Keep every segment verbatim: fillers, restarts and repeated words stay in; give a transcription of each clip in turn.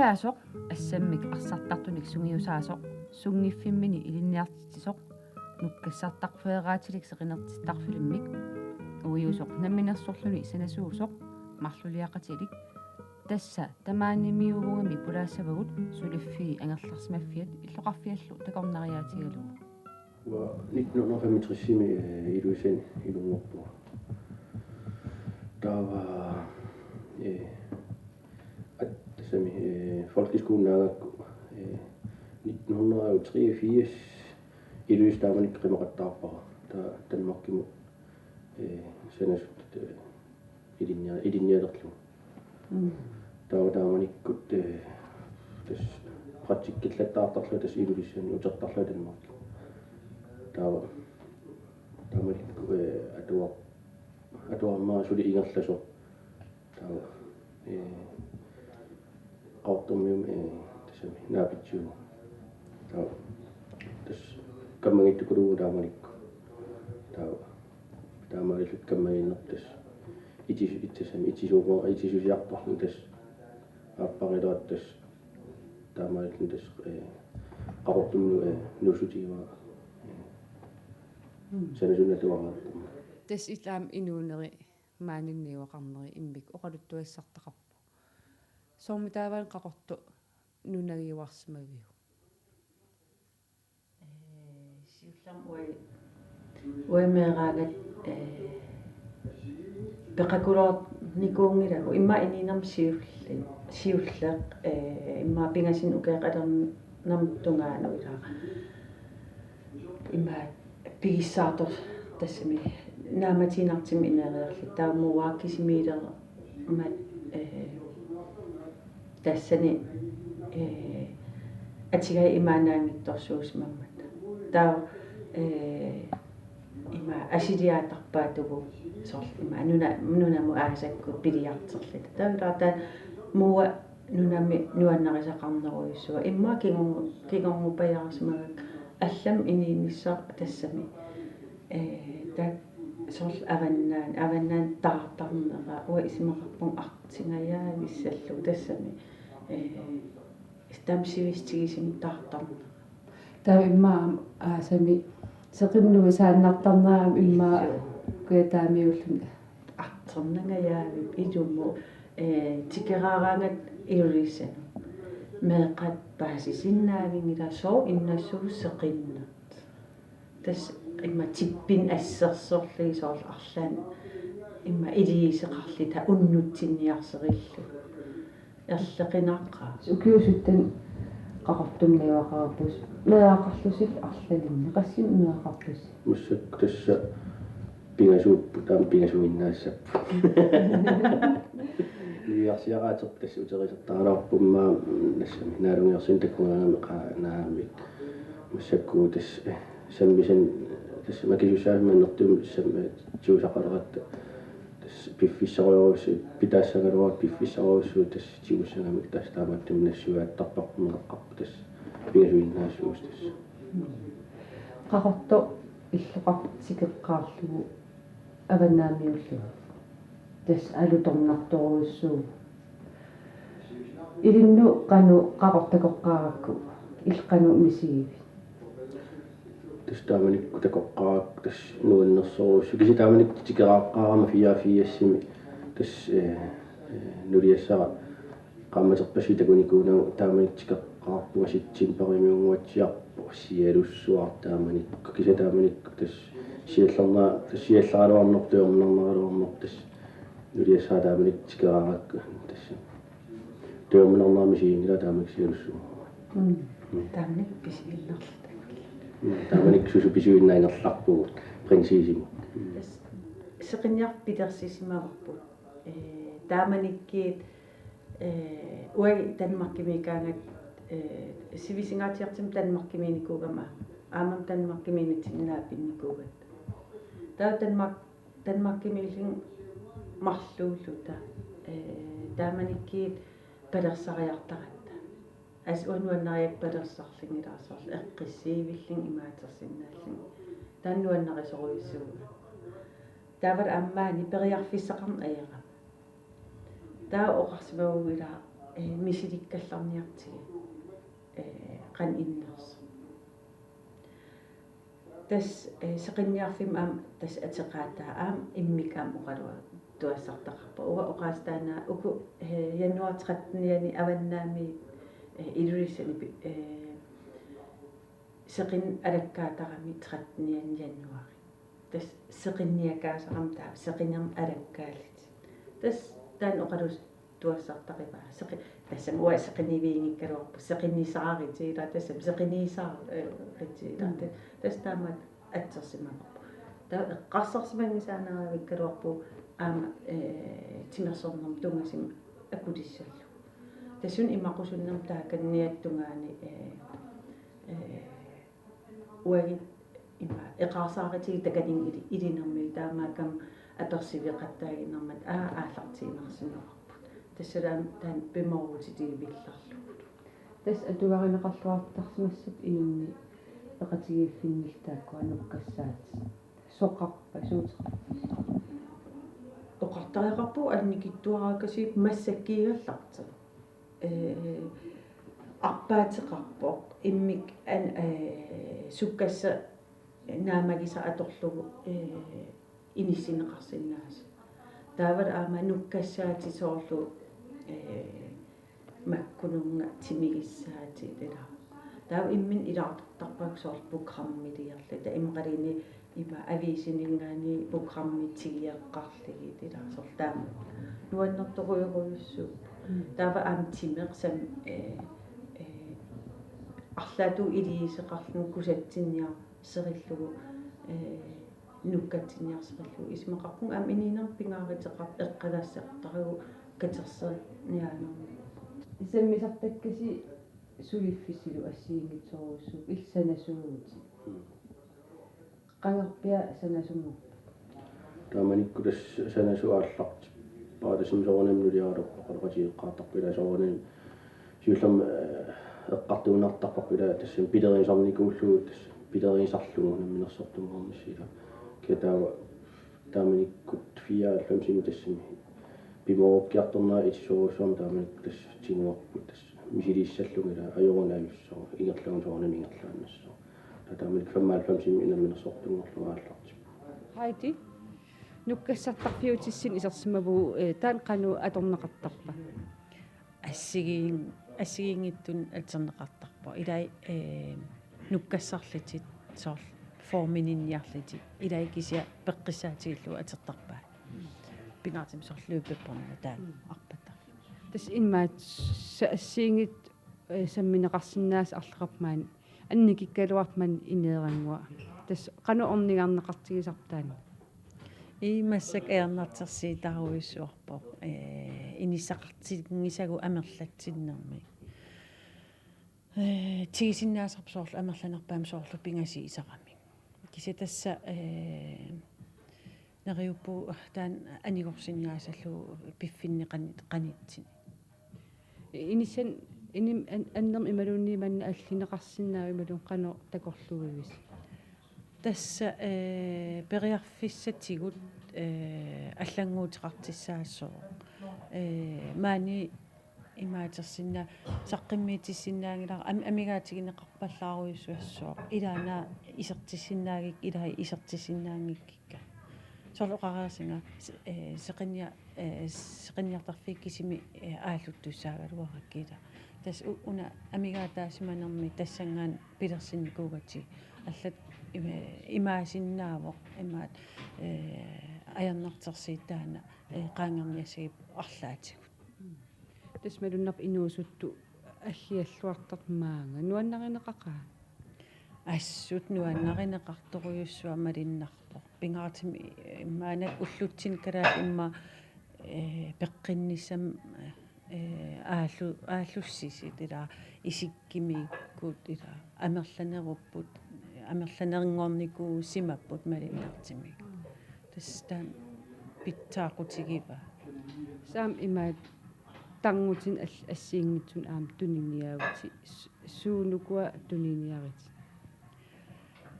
Asoq assammik arsartartunik sungiusaasoq, sunngiffimmini ilinniartitsisoq, nukkassartarfeeraatilik seqinertittarfilimmik uiusoq, namminersorluni sanasuusoq, marluliaqatilik. Tassa tamaanimiuugami pulaassavagut suliffii angerlarsimaffiat illoqarfiallu takornariaatigalugu. Uanga nitten hundrede og femogtresimi, øh, Ilulissani inunngorpunga. Taava, øh, at-, tassami, øh, folkeskolen naagakku, øh, nitten hundrede og treogfirs Ilulissat taamanikkut qimaqattaarpara. Taava Danmarkimut, øh, sanasutut, øh, ilinnia-, ilinnialerlugu. Mm. Taava taamanikkut, øh, tassa praktikkillattaartarlunga tassa Ilulissani, utertarlunga Danmarkimi. Taava taamanikkut, øh, atua-, atuarnera suli ingerlasoq. Taava, øh, Qaqortormiut, øh, tassami naapitsivugut. Taava tassa kammagittukuluuvugut taamanikkut. Taava taamaalilluta kammagiinneq tassa itis-, itsasami itisuuqu-, itisusiartorluni tassa aapparilaartoq tassa taamaalilluni tassa, øh, Qaqortuminnut, øh, nuussutigivara, øh, Mm. sanasunnatuaraarput. Tassa illit aamma inuuneri maaniinniuaqarneri immikkut oqaluttuassartaqarpoq. Soormitaava Qaqortoq nunagiuarsimaviuk? Øh, siullermik uai-, uanga meeraagatta, øh, peqakulaarnikuunngilagut. Immaqa inuunermi siulleq, siulleq, øh, immaqa pingasuni ukioqalernermut tungaanut ilaa. Immaqa pigissaartoq tassami naammatiinnartumik ineriarluta. Taava muua kisimiilermat, øh, tassani, øh, atugaat imaannaanngitsorsuusimammata. Taava, øh, ima asiliaatarpaatigut soorlu ima nuna-, nunamut aasakkut piliartorluta. Taava taava muua nunami nuannarisaqarnerujussuaq. Immaqa kingornu-, kingornupajaarsimagakku allamik inuunissaq tassami. Øh, taava soorlu avannaani, avannaani taartarnera, uanga isumaqarpunga artingajavissallugu tassami. Øh, taama sivisutigisumik taartarnera. Taava immaqa aasami seqinnuisaannartarnera immaqa Joo. kujataamiulluni. Artornangajavippoq ilumut, øh, tikeraaraangatta Ilulissanut. Meeqqat paasisinnaavinngillat sooq innassuugut seqinnut. Tassa immaqa tippinneq assersorlugit soorlu arlaannik immaqa iliuuseqarluta unnutsinniarserillugu. Erliqinaqaaq. Ukiut sytten Qaqortumiiuaqarpusi. Meeraqarlusi arlalinni. Qassinik meeraqarpusi? Massakkut tassa pingasuupput, aamma pingasuinnaassapput. Niviarsiaraaterput tassa uterisertaraluarput immaqa, mm, tassami naalungersuni takugaangami qaa naamik. Massakkut tassa, eh, sammisanik, tassa makisussaaffimmi annertuumik sammi-, tigusaqaleratta. Tassa piffissarujussuuvoq, pitaassagaluarutta piffissarujussuuvoq tassa tigussagamik tassa taamaattumik nassuiaattarparput meeqqarput tassa pingasuinnaassuusoq tassa. Qaqortoq illoqarfik tikeqqaarlugu avannaamiulluni. Tassa alutornartorujussuuvoq. Ilinnut qanoq Qaqortoq takoqqaarakku, illit qanoq misigivit? Tassa taamanikkut takoqqaarakku tassa nuannersorujussuuvoq. Kisianni taamanikkut tikeraaqqaarama fireogfirsimi tassa, eh, eh, nuliassara qaammaterpassuit takunikuunagu taamanikkut tikeqqaarpunga septembarimiunnguatsiarpoq sialussuaq taamanikkut. Kisianni taamanikkut tassa siallernera-, tassa sialleraluarneq, tujorminarneraluarneq tassa nuliassara taamanikkut tikeraarakku tassa. Tujorminarnermik isiginngilanga taamanikkut sialussuaq. Mm. Mm. Taamanikkut pisiinnarluta. Mm, taamanikkut susu pisuinnaq ingerlarpugut, prinsiisimut. Mm. Tassa seqinniarfik pilersisimavarput. Øh, taamanikkut, øh, uagut Danmarkimiikkaangatta, øh, sivisuumik Danmarkimiinnikuugama, aammami Danmarkimiinnitsinni naapinnikuugatta. Taava Danmark-, Danmarkimiillunga marluulluta, øh, taamanikkut palersariartaratta. Assut uanga nuannarigakkit palersarlunga ilaa soorlu eqqissiivillunga imaatersinnaallunga. Taanna nuannarisorujussuuara. Taavalu aamma maani periarfissaqarneq ajorama. Taava oqarsimavugut ilaa, ee, misilikkallarniartigit, ee, qanoq innersoq. Tassa, ee, seqinniarfimmi aamma tassa ateqaataa aamma immikkut aamma oqaluartuassartaqarpoq. Uanga oqaaseq taanna uku, ee, januar trettenianni Avannaami, ee, Ilulissani pi-, ee, seqineq alakkaatarami trettenianni januari. Tassa seqinniakaasarami taava seqinermi alakkaallutik. Tassa taanna oqaluartuassartaqipaa. Seqi-, tassami uanga seqiniviinngikkaluarpoq, seqinisaaritsi ilaa, tassami seqinisaarutsi ilaa. Mm. Ta-, tassa taamaattoq atsersimavarput. Taava eqqarsarsimanngisaannaraavikkaluarpugut aamma, ee, timersornermut tunngasumik akulissallugu. Tassunga imaqusunnermi taakanniata tungaani, ee, ee, uagut ima eqaarsaarutigut takanit ili-, ilinermi taamaakkami apersueqattaaginnarmata aa aallartiinnarsimavarput. Tassalu aamma taanna pimoorutillugu villarlugu. Tassa atugarineqarluartarsimassappat inunnik peqatigiiffinnillu taakkua nukkassaatit. Soqarpa, suuteqarpa? Oqartariaqarpugut annikitsuaraakasiit massakkuugallartoq. Ee, arpaateqarpoq, immikkut an-, ee, sukkassaq naammagisaq atorlugu, ee, inissinneqarsinnaasut. Taavalu aamma nukkassaatit soorlu, ee, makkununnga timigissaatit ilaa. Taava imminut ilaartartarpakka soorlu programmiliorluta, imaluunniit ima aviisininngaanniit programmit tigioqqarlugit ilaa, soorlu taama. Nuannertorujorujussuupput. Mm. Taava aamma timeq sam-, ee, ee, arlaatigut iliuuseqarluni kusatsinniarserillugu, ee, nukkatsinniarserillugu. Isumaqarpunga aamma inuunermi pingaaruteqarpoq eqqagassartaratta katersorniarnermi. Sammisartakkasi suliffisilu assigiinngitsorujussuupput, illit sanasuuvutit. Mm. Qangarpiaq sanasumorpa? Taamanikkut tassa sanasoq aallartippoq, tassami soorunami nuliaraluarpoq, oqaloqatigeqqaartarpoq ilaa soorunami. Siullermik, ee, eqqartuinnartarparput ilaa tassami pileriisarnikuullugu, tassa pileriisarlugu namminersortunngornissi ilaa. Kisianni taava taamanikkut fireoghalvfemsimi tassami pimoorukkiartornera itisoorujussuarmik taamanikkut tassa tiguarput tassa misiliissallunga ilaa, ajorunajussuaq, ingerlaannaq soorunami ingerlaannassaaq. Taava taamanikkut femoghalvfemsimi namminersortunngorlugu aallartippoq. Heidi, nukkassartarfiutissinnut isersimavugut, ee, taanna qanoq atorneqartarpa? Assigiin-, assigiinngitsunik atorneqartarpoq. Ilai, ee, nukkassarlutit soorlu formininniarlutit. Ilai kisianni peqqissaatigullu atortarpaat. Pingaartumik soorlu løbebånd taanna arpata. Tassa imaattoq assigiinngitsut, ee, sammineqarsinnaasut arlaqarput maani annikikkaluarput maani ineerannguaq. Tassa qanoq ornigarneqartigisarpa taanna? Ii, massakkut ajornartorsiutaarujussuarpoq, ee, inissaqartinngisagut amerlatsinnermi. Ee, tigusinnaasarput soorlu amerlanerpaamik soorlu pingasuusaramik. Kisianni tassa, ee, neriuppugut taanna anigorsinnaasallugu piffinni qani-, qanitsinni. Inissan inim-, an-, annermik imaluunniit manna allineqarsinnaavoq imaluunniit qanoq takorluuivisi? Tassa, ee, periarfissatigut, ee, allannguuteqartussaassooq. Ee, maani imaatersinnaa-, saqqummiutissinnaanngilara am-, amigaatigineqarpallaarujussuassooq. Ilaana isertissinnaagik-, ilai isertissinnaanngikkikka. Soorlu oqareersinga, s-, ee, seqinnia-, ee, seqinniartarfiit kisimik, ee, aallutussaagaluarakkit ilaa. Tassa u-, una amigaataasimanermi tassanngaanniit pilersinnikuugatsigu. Allat ima-, imaasinnaavoq, imaattoq, ee, ajornartorsiut taanna, ee, qaangerniassagipput arlaatigut. Tassa malunnarpoq inuusuttut aggialluartartut maanga. Nuannarineqaqaat? Assut nuannarineqartorujussuaq malunnarpoq. Pingaartumik, ee, maannakkut ullutsinni kalaallit immaqa, ee, peqqinnissamut, ee, aallu-, aallussisut ilaa isikkimiikkut ilaa amerlanerupput, amerlanerunngornikuusimapput malunnartumik. Tassa taanna pitsaaqutigivaa. Tassa aamma imaattoq tarnutinik all-, assigiinngitsunik aamma tuniniaavutit, s-, suunukua tuniniaritit?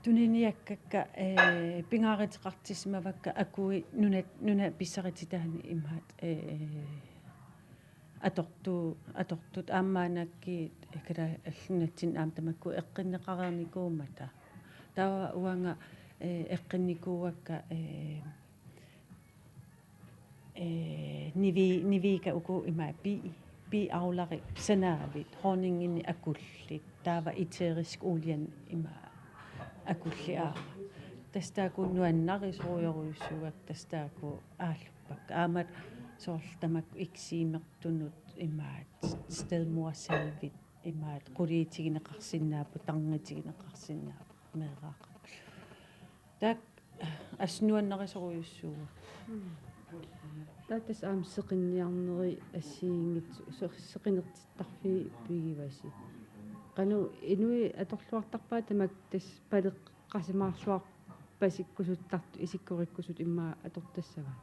Tuniniakkakka, ee, pingaaruteqartissimavakka akuit nuna-, nunat pissarititaanni imaattoq, ee, atortu-, atortut aamma maannakkut kala allunaatsinni aamma tamakku eqqunneqareernikuummata. Taava uanga, eh, eqqunnikuuakka, eh, eh, nivi-, niviga uku ima bi-, biavleri sanaavit, honninginik akullit, taava eterisk olieni ima akullit aamma. Tassa taakku nuannarisorujorujussuuakka, tassa taakku aalluppakka. Aamma soorlu tamakku eksimertunut imaat stedmodersalvit imaat quliutigineqarsinnaapput, tarnitigineqarsinnaapput meeraqarput. Taakku assut nuannarisorujussuuakka. Taava tassa aamma seqinniarneri assigiinngitsut, se-, seqinertittarfiit pigivasi. Qanoq inuit atorluartarpaat tamakku tassa paleqqasimaarluarpasikkusuttartut isikkorikkusutut immaqa atortassavaat?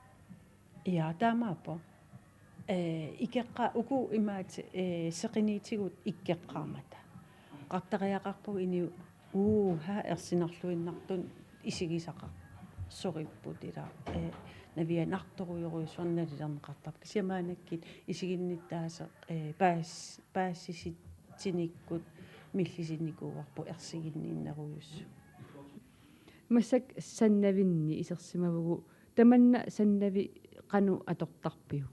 Ja, taamaappoq. Eh, ikeqqa-, uku imaat, eh, seqiniitigut ikeqqaammata. Qartariaqarpugut inuit, uha, ersinarluinnartut isigisaqarsoripput ila, eh, navianartorujorujussuarnik nalilerneqartarpoq. Kisianni maannakkut isiginnittaaseq, eh, paas-, paasisitsinikkut millisinnikuuarput ersiginninnerujussuit. Massakkut sannavinni isersimavugut, tamanna sannavik qanoq atortarpiuk?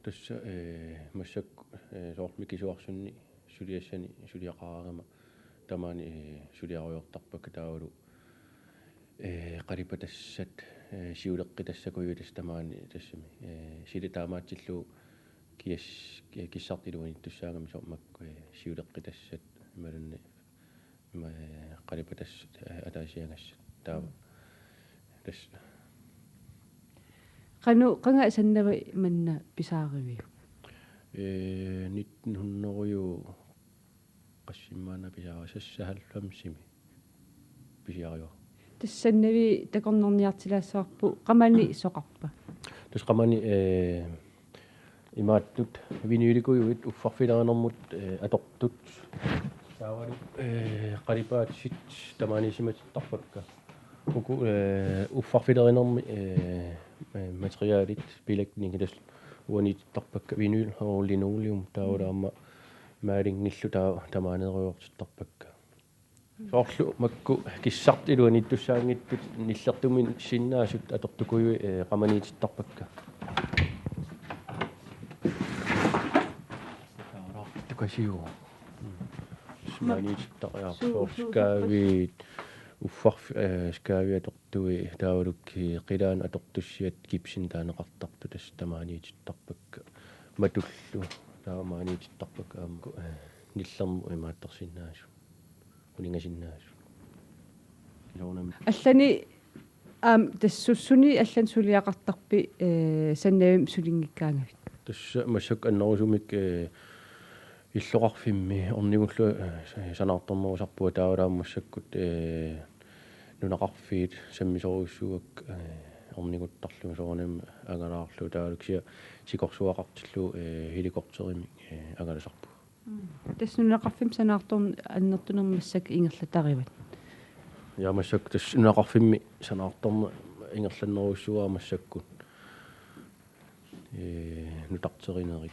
Tassa, eh, massakkut, eh, soorlu mikisuarsunni suliassani suliaqaraangama tamaani, eh, suliarujoortarpakka taavalu, eh, qalipatassat, eh, siuleqqitassat kujutas tamaani tassami, eh, sili taamaatsillugu kias-, eh, kissartut iluaniittussaagami soorlu makku, eh, siuleqqitassat imaluunniit ima, eh, qalipatassat, eh, ataasiagassat. Taava. Mm. Tassa. Qanoq, qanga sannavik manna pisaariviuk? Eh, nitten hundrede og qassimmaana pisaarivara, seksoghalvfemsimi pisiarivarput. Tassa sannavik takornarniartilaassavarput, qamani soqarpa? Tassa qamani, eh, imaattut vinylikujuit uffarfilerinermut, eh, atortut. Taavalu, eh, qalipaatit tamaaniissimatittarpakka. Uku, eh, uffarfilerinermi, eh, eh, materialit, belægningi tassa uaniitittarpakka, vinyl og linoleum, taavalu aamma mælinngillu taava tamaaneerujoortittarpakka. Soorlu makku kissartut iluaniittussaanngitsut nillertuminnissinnaasut atortukujuit, eh, qamaniitittarpakka. Tukasiu. Mm. Maaniitittarpakka. Su-, su-, su-, skaaviit, uffarf-, eh, skaaviit atortui taavalu qilaanut atortussiat gipsinik taaneqartartut tassa tamaaniitittarpakka. Matullu taava maaniitittarpakka aamma, eh, nillermut imaattarsinnaasut. Uningasinnaasut. Soorunami. Allani, aam, tassa su-, suni allani suliaqartarpit, eh, sannavimmi sulinngikkaangavit? Tassa massakkut annerusumik, eh, illoqarfimmi ornigullu, eh, sa-, sanaartornerusarpunga taavalu aamma massakkut, eh, nunaqarfiit sammisorujussuuakka, eh, orniguttarlugit soorunami angalaarlugu taavalu kisianni sikorsuaqartillugu, eh, helikopterimik, eh, angalasarpunga. Mm. Tassa nunaqarfimmi sanaartorneq annertunermi massakkut ingerlatarivat? Ja, massakkut tassa nunaqarfimmi sanaartorneq ingerlannerujussuuara massakkut. Ee, nutarterinerit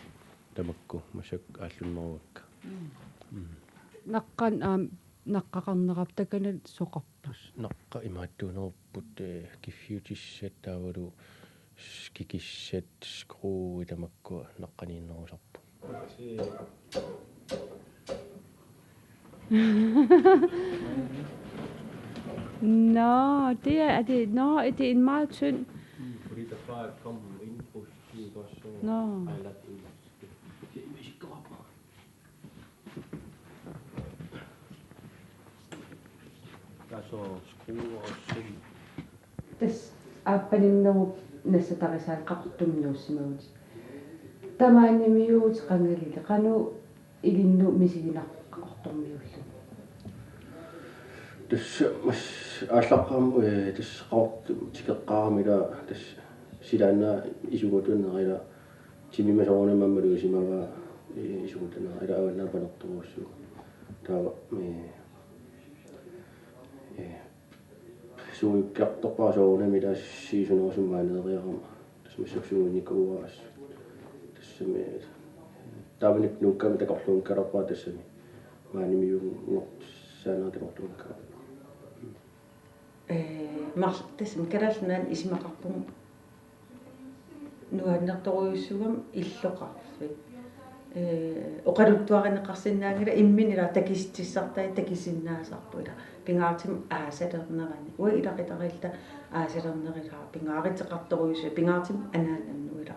tamakku massakkut aallunnerugakkit. Mm. Mm. Naqqan-, aam, naqqaqarnerap takanna soqarpa? Tassa naqqa imaattuunerupput, ee, kiffiutissat taavalu s-, kikissat, skruit tamakku naqqaniinnerusarput. Nå, det er, er det, nå, er det en meget tynd? Fordi der bare kom en indbrudstyv, og så Nå. Har jeg lagt en. Der er så skruer og søm. Tassa aappaninnerup nassatarisaat Qaqortumi nuussimavutit. Tamaanimiuutit qangalili, qanoq ilinnut misiginartoq Qaqortormiuulluni? Tassa mas-, aallaqqaammut, ee, tassa Qaqortumi tikeqqaarama ila tassa silaannaa isugutanera ila timima soorunami aamma malugisimavaa, ee, isugutanera ila avannaani panertorujussuuvoq. Taava, ee, ee, suujukkiartorpara soorunami tassa siisunerusumik maaneeriarama. Tassa massakkut suujunnikuuara assut. Tassami Taamanikkut nuukkaami takorluunngikkalaarpara tassami. Maanimiunngortussaanera takorluunngikkalaarpara. Ee, mar-, tassami Kalaallit Nunaanni isumaqarpunga nuannertorujussuugami illoqarfik. Ee, oqaluttuarineqarsinnaanngilaq imminut ila takisitsissartai takusinnaasarput ila. Pingaartumik aasalernerani. Uanga ilaqutariilluta aasalernerullunga pingaaruteqartorujussuuvoq pingaartumik anaanannut ila.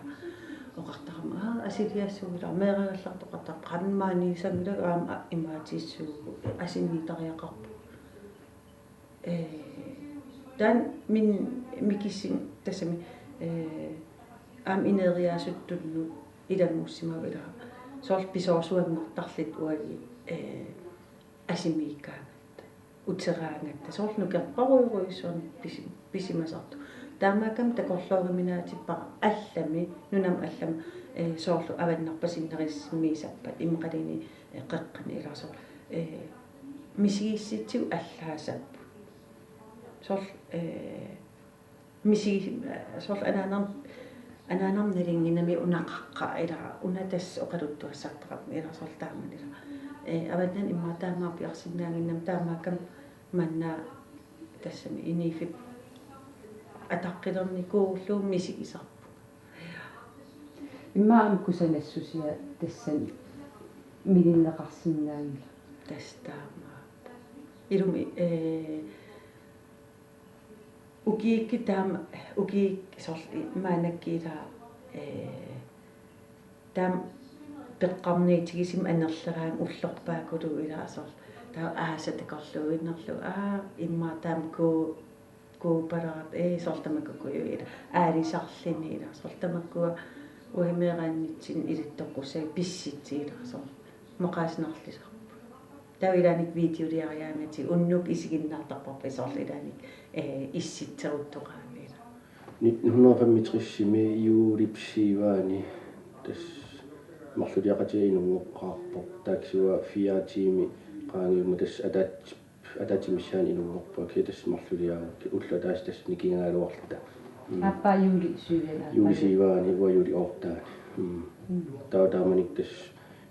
Oqartarama, aa, asiliassuuvoq ila, meeraagallartoqartarpoq, qanoq maaniissanngilaq aamma imaatissuuvoq, asinniitariaqarpoq. Ee, taanna min-, mikising tassami, ee, aamma ineriaasuttunnut ilanngussimagu ila. Soorlu pisoorsuanngortarluta uagut, ee, asimiikkaangatta, uteraangatta, soorlu nukerparujorujussuarnik pisi-, pisimasartoq. Taamaakkami takorlooruminaatsippara allami, nunami allami, ee, soorlu avannarpasinnerusumik sappat, immaqaluunniit, ee, qeqqani ila soorlu, ee, misigissitsigut allaasapput. Soorlu, ee, misigi-, soorlu anaanam-, anaanamut nalunnginnami una qaqqap ila, una tassa oqaluttuassartaqarpoq ila soorlu taamani ila. Ee, avannani immaqa taama apiarsinnaannginnami taamaakkami manna tassami iniiffiup ataqqilernikuullugu misigisarput. Immaqa aamma kusanassusia tassani mininneqarsinnaanngilaq. Tassa taamaappoq. Ilumut, ee, ukiukkut taama, ukiukkut soorlu i-, maannakkut ila, ee, taama peqqarniutigisumik anerleraangat ullorpaakkuluuvoq ila soorlu. Taava aasat takorluuinnarlugu, aa, immaqa taama kuu-, kuupalaartoq, ee, soorlu tamakkuuku ila. Aalisarluni ila. Soorlu tamakkua uagut meeraannitsinnut ilittoqqussagut pissutsit ila soorlu. Maqaasinarlisarput. Taava ilaanni videoliariaangatsigu unnukkut isiginnaartarparput soorlu ilaanni, ee, issitseruttoqaanga ila. Nitten hundrede og femogtresimi juulip syvani tassa marluliaqatiga inunngoqqaarpoq. Taava kisianni fire tiimit qaangiummata tassa ataat-, ataatsip missaani inunngorpunga, kisianni tassa marluliarakkit ulloq ataaseq tassa nikingagaluarluta. Mm. Aappaa juuli syvani. Juuli syvani, uanga juuli otte. Mm. Mm. Taava taamanikkut tassa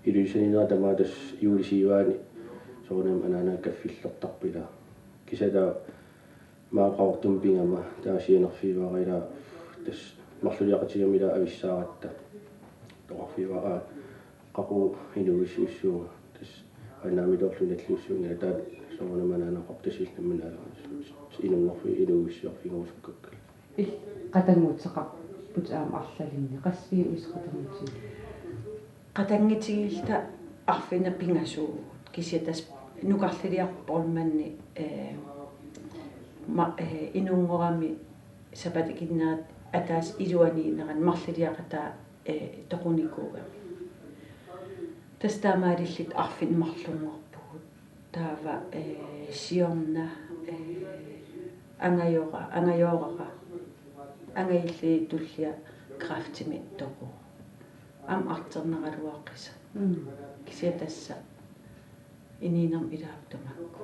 Ilulissaninera tamaat tassa juuli syvani soorunami anaanaga kaffillertarpoq ila. Kisianni taava maani Qaqortumi pigama taava sianerfigaara ila tassa marluliaqatigiinnarmik ila avissaaratta. Toqarfigaara, aa, qaqugu inuuissiussuunga, tassa aanaamiloorluni nalliussuunngilaq, taava soorunami anaanaqarpoq tassa illit nammineq aalajangersimasut. Inunngorfiit inuuissiorfigerusukkakka. Il-, qatannguteqarput aamma arlalinni. Qassit uisut qatanngutigit? Qatanngutigilluta arfineq-pingasuuvugut. Kisianni tassa nukarliliarpoq Bornmanni, ee, ma-, ee, inunngorami sapaatip-akunneranut ataaseq iluaniinnerani marluliaqataa, ee, toqunikuugami. Tassa taamaalilluta arfineq-marlunngorpugut. Taava, ee, siorna, ee, angajora-, angajoorara, angajulliit tullia kræftimik toquvoq. Aamma artornaraluaqisaq. Mm. Kisianni tassa inuunermi ilaavoq tamakku.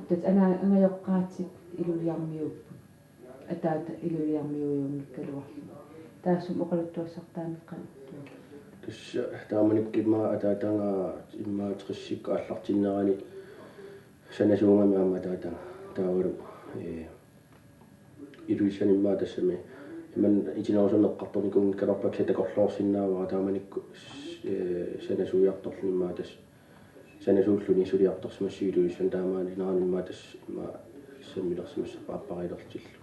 Tassa ana-, angajoqqaatit Ilulissarmiuupput. Ataata Ilulissarmiuujunngikkaluarluni. Taassuma oqaluttuassartaamik qanoq ittuuvoq? Tassa taamanikkut immaqa ataataga immaqa tressikkut aallartinnerani sanasuugami aamma ataataga. Taavalu, ee, Ilulissani immaqa tassami imannak itinerusumik eqqartornikuunngikkaluarpara, kisianni takorloorsinnaavara taamanikkut, ee, sanasuiartorluni immaqa tassa sanasuulluni suliartorsimassooq Ilulissani, taamaalinerani immaqa tassa immaqa sammilersimassappara apparilertillugu.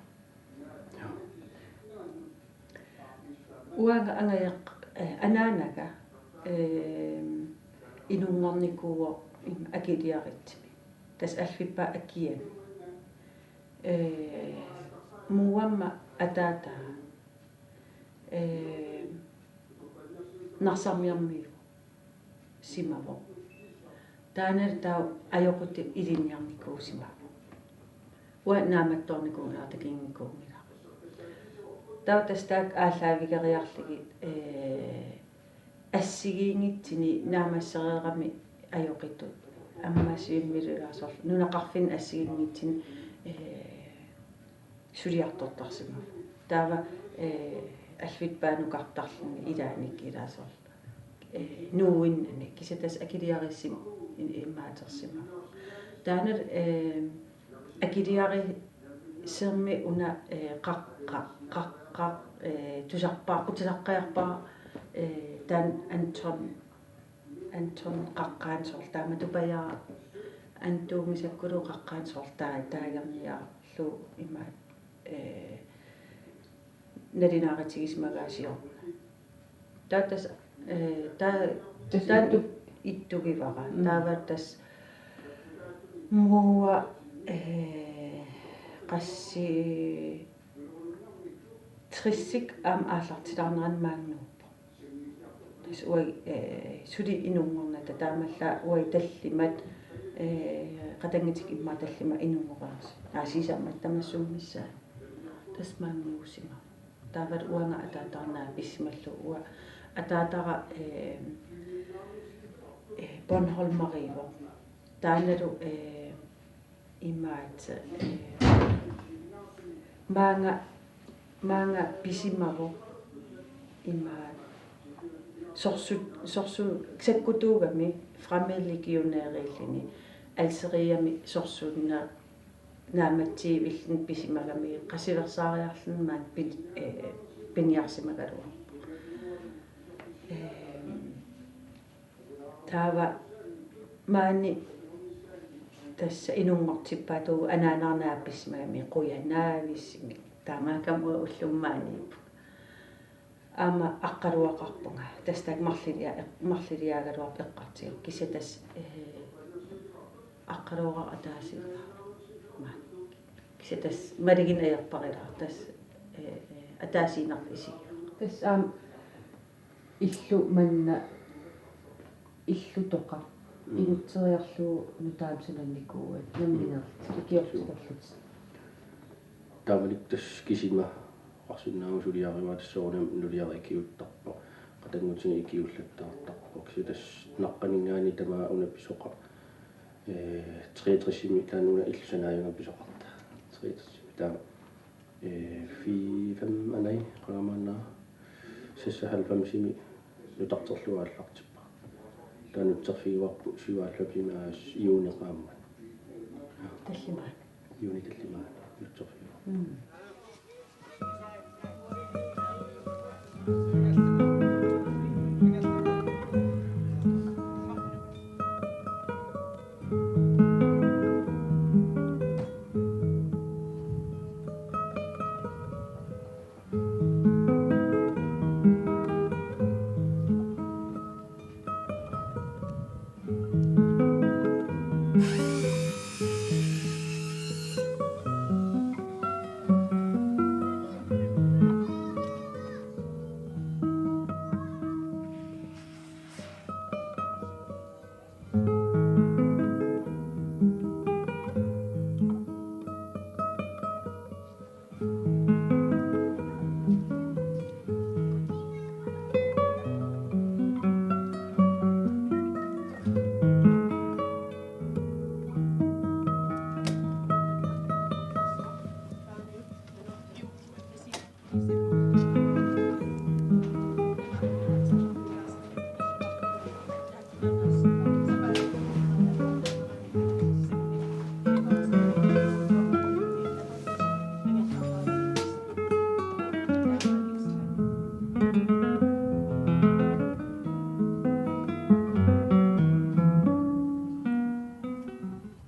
Uanga angajaq-, eh, anaanaga, eh, inunngornikuuvoq im-, akiliaritsimi. Tassa Alfippa akiani. Eh, Muummi ataata, eh, Narsarmiarmiuusimavoq. Taanna taava ajoqutut ilinniarnikuusimavoq. Uanga naammattoornikuunngilara, takunngikuunngilara. Taava tassa taakku aallaavigereerlugit, ee, assigiinngitsuni naammassereerami ajoqutut. Ammassivimmilu ilaa soorlu nunaqarfinni assigiinngitsuni, ee, suliartortarsimavoq. Taava, ee, Alfippa nukartarluni ilaanni ilaa soorlu, ee, nuuinnani, kisianni tassa akiliarissumik in-, immaatersimavoq. Taanna, ee, akiliarissummi una, ee, qaqqa-, qaqqa-, ee, tusarpa-, tusarpaarpara, ee, taanna Anton Anton qaqqaani soorlu taama Tupajara Antuumisakkulu qaqqaani soorlu taa-, taagerniarlugu ima, ee, nalunaarutigisimagaa siorna. Taava tassa, ee, taa-, tassa taanna ittu-, ittugivara. Mm. Taava tassa Muua, ee, qassi tressik aamma aallartilaarnerani maanga nuuppoq. Tassa uagut, ee, suli inunngornata taamaallaat uagut tallimat, ee, qatanngutikkut immaqa tallimat inunngoreersut. Aa, sisamat tamassuummissaat. Tassa maanga nuusimavoq. Taavalu uanga ataatara naapisimallugu, uanga ataatara, ee, ee, Bornholmeriuvoq. Taannalu, ee, imaattoq, ee, maanga, maanga pisimavoq imaattoq sorsut, sorsut sakkutuugami Fremmede Legionæriulluni Algeriami sorsunneq naammassiviilluni pisimagami qasuersaariarluni maani pin-, ee, piniarsimagaluarpoq. Ee, Taava maani tassa inunngortippaatigut anaanara naapissimagami qujanarujussuarmik. Taamaakkami uanga ullumi maaniippunga. Aamma aqqaluaqarpunga. Tassa taakku marlulia-, marluliagaluarput eqqartugami. Kisianni tassa, ee, aqqaluaqaaq ataasiinnaq. Maani. Kisianni tassa malugineq ajorparilaarpoq tassa, ee, ee, ataasiinnarlugu isigivoq. Tassa aamma illu manna illutoqaq. Mm. Igutseriarlugu nutaamik sananikuuat nammineerlutit ikiortilerlutit. Taamanikkut tassa kisima oqarsinnaavugut suliarivaat, tassa soorunami nuliara ikiuuttarpoq. Qatanngutiga ikiuullattaartarpoq. Kisianni tassa naqqaninngaanniit tamaat una pisoqarpoq. Ee, treogtresimi taanna una illu sanaajugami pisoqartoq. Treogtresimi taava Ee, fi-, fem, anai, qanga maanna, seksoghalvfemsimi nutarterlugu aallartippara. Taava nutserfigivarput syvoghalvfemsimi aas juuni qaammat. Tallimaat. Juuni tallimaat nutserfigivarput. Mm.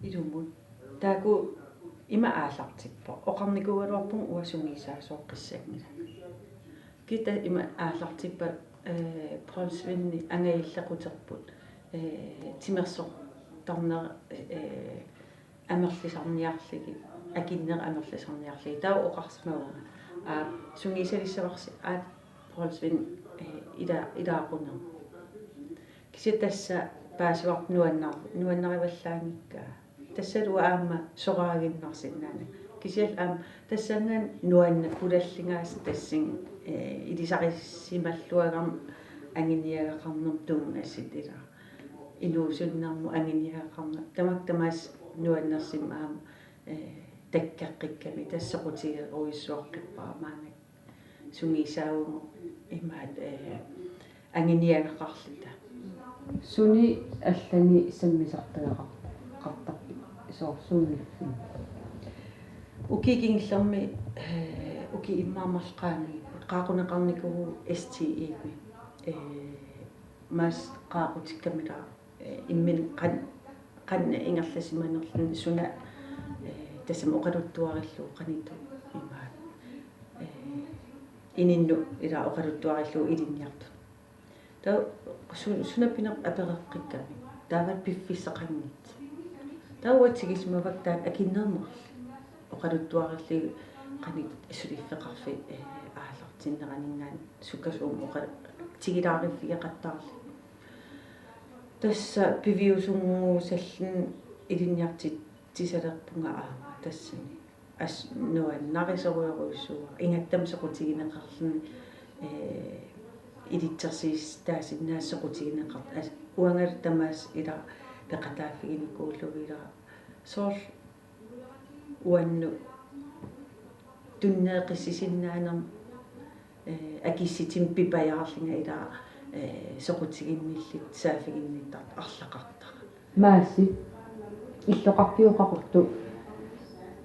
Ilumut. Taakku ima aallartippoq. Oqarnikuugaluarpunga uanga sungiusaasoqqissanngilanga. Kisianni ima aallartippoq, eh, Paul Svendip angajulleq quterput, eh, timersortarnera, eh, amerlisarniarlugit, akinnera amerlisarniarlugit. Taava oqarsimavunga: Aa, sungiusalissavarsi, aa, Paul Svend, eh, ila-, ilaaqunermut. Kisianni tassa paasivarput nuannar-, nuannarivallaanngikkaa. Tassalu aamma soraaginnarsinnaanani. Kisianni aamma tassanngaanniit nuanna-, kulalligaasa tassani, eh, ilisarisimalluarami anguniagaqarnermut tunngasut ilaa. Inuusunnermut anguniagaqarneq. Tamakku tamaasa nuannersimavoq aamma, eh, takkaqqikkamik tassa soqutigerujussuaqqippara maannakkut. Sungiusaavugut imaattoq, eh, anguniagaqarluta. Suni allani sammisartagaqar-, qartarpit soorlu sumiiffinni? Ukiuni kingullerni, eh, ukiut immaqa marluk qaangiupput, qaaquneqarnikuuvugut S T E-mi. Eh, maas qaaqutikkamik ilaa, eh, imminut qan-, qanoq ingerlasimanerluni suna, eh, tassami oqaluttuarillugu qanoq imaattoq, eh, ininnut ilaa oqaluttuarillugu ilinniartut. Taava su-, suna pineq apereqqikkamik. Taava piffissaqanngitsoq. Taava tigisimavakka taanna akinnernerlu. Oqaluttuarillugit qanoq suliffeqarfik, eh, aallartinneraninngaanniit sukkasuumik oqa-, tigilaariffigeqattaarluni. Tassa piviusunnguusalluni ilinniartitsisalerpunga aamma tassani. Assut nuannarisorujorujussuuara. Ingammik soqutigineqarluni, eh, ilitsersuutaasinnaasoq soqutigineqartoq. As-, uangalu tamaasa ilaa peqataaffiginikuullugit ilaa. Soorlu uannut tunneeqissisinnaanermut, eh, akissutsimik pipajaarlunga ilaa, eh, soqutiginnilluta saaffiginnittartut arlaqartara. Maasi, illoqarfiup Qaqortup,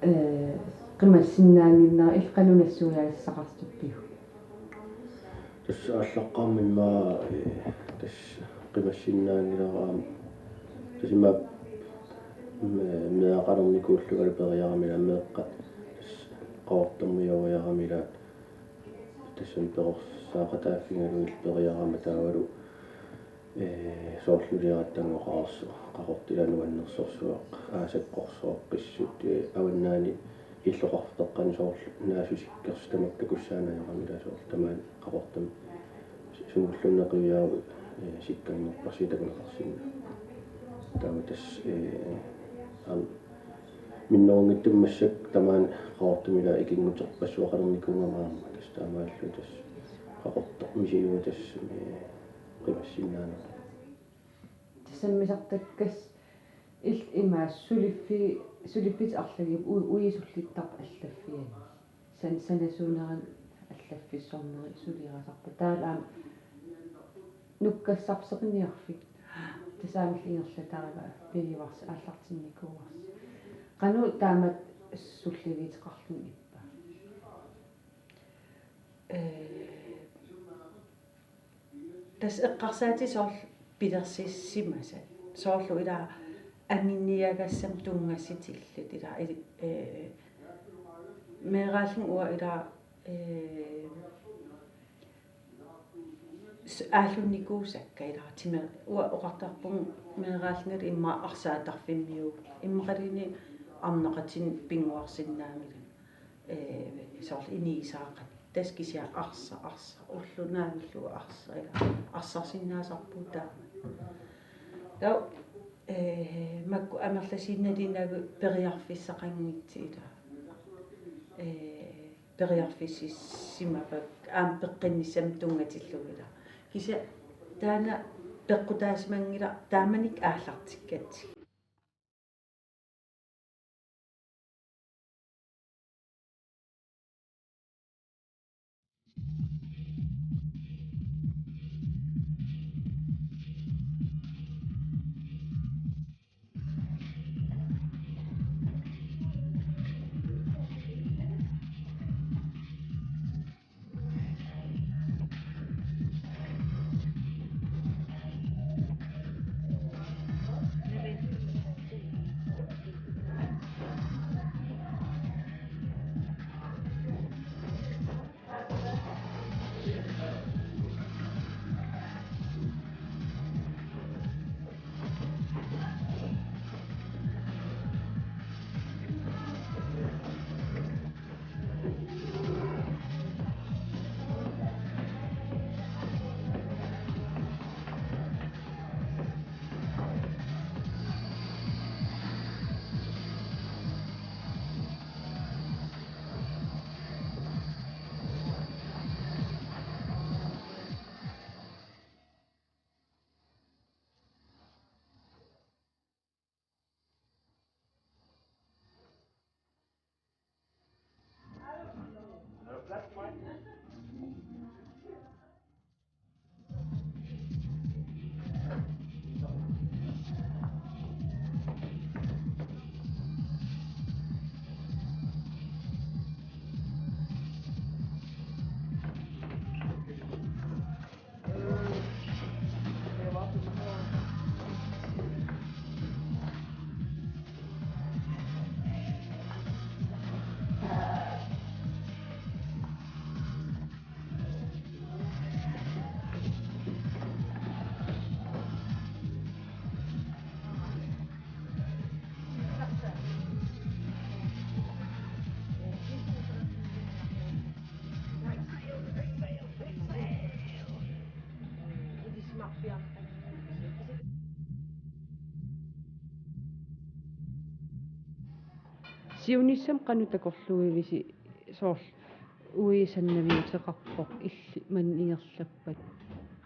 eh, qimassinnaannginnera illit qanoq nassuiaasaqartippiuk? Tassa aallaqqaammut immaqa, eh, tassa qimassinnaanngilara aamma. Tassa immaqa me-, meeraqalernikuullungalu periarama ilaa meeqqat tassa Qaqortormiuujaramik ilaa tassani perorsaaqataaffigalugit periarama taavalu, eh, soorlu nuliaratta angoqarersoq Qaqortoq ilaa nuannersorsuaq aasap qorsorpissut, eh, avannaani illoqarfeqqani soorlu naasusikkersutamik takussaanajaramik ilaa soorlu tamaani Qaqortumi sumulluunniit qiviarut, eh, sikkanngorpassuit takuneqarsinnaavoq. Taava tassa, eh, aamma minnerunngitsumik massakkut tamaani Qaqortumi ilaa ikinnguterpassuaqalernikuugama aamma tassa taamaalilluta tassa Qaqortoq misigiga tassami qimassinnaaneq. Sammisartakkasi illit imaassi suliffi-, suliffitit arlaatigut u-, uisullittap allaffiani. San-, sanasuunerit allaffissornerit suliarisarpaat. Taavalu aamma nukkassarput seqinniarfik. Tassaammillu ingerlatarivaa piviuvarsi aallartinnikuuvarsi. Qanoq taamatut sulliviuteqarluni ippa? Eh, tassa eqqarsaatit soorlu pilersissimasat. Soorlu ilaa anguniagassamik tunngassutillit ilaa ili-, eh, meeraallunga uanga ilaa, eh, s-, aallunnikuusakka ilaa timi-, uanga oqartarpunga meeraallungalu immaqa arsaatarfimmiuuvoq. Immaqaluunniit arnaqatinik pinnguarsinnaanngilanga. Eh, soorlu inigisaaqanik. Tassa kisianni arsaq, arsaq. Ulloq naavillugu arsaq, ilaa. Arsarsinnaasarpugut taama. Taava, eh, makku amerlasuut nalunagit periarfissaqanngitsut, ilaa. Eh, periarfissisimavakka aamma peqqinnissamik tunngatillugu, ilaa. Kisianni taanna peqqutaasimanngilaq taamanikkut aallartikkatsigu. Siunissami qanoq takorluuivisi, soorlu uissannaviuteqarpoq illit maani ingerlappat?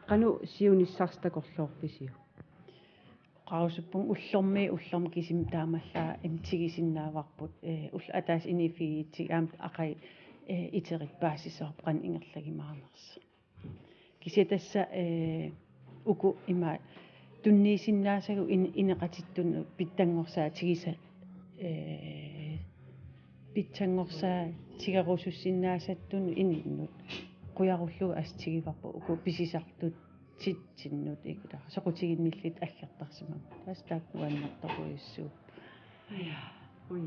Qanoq siunissarsi takorloorpisiuk? Oqarusuppunga ullormiit ullormut kisimi taamaallaat imtigisinnaavarput, eh, ullut ataaseq inuuffigigatsigit aamma aqagu, eh, iterit paasissavarput qanoq ingerlajumaarnersoq. Kisianni tassa, eh, uku ima tunniussinnaasagut in-, ineqartunut pitsanngorsaatigisa-, eh, pitsanngorsaaterusussinnaasattunut ininnut qujarullugu assut tiguvarput uku pisisartutitsinnut, ikula soqutiginnillutik aggertarsimammata. Tassa taakku nuannertorujussuupput. Ja. Ui.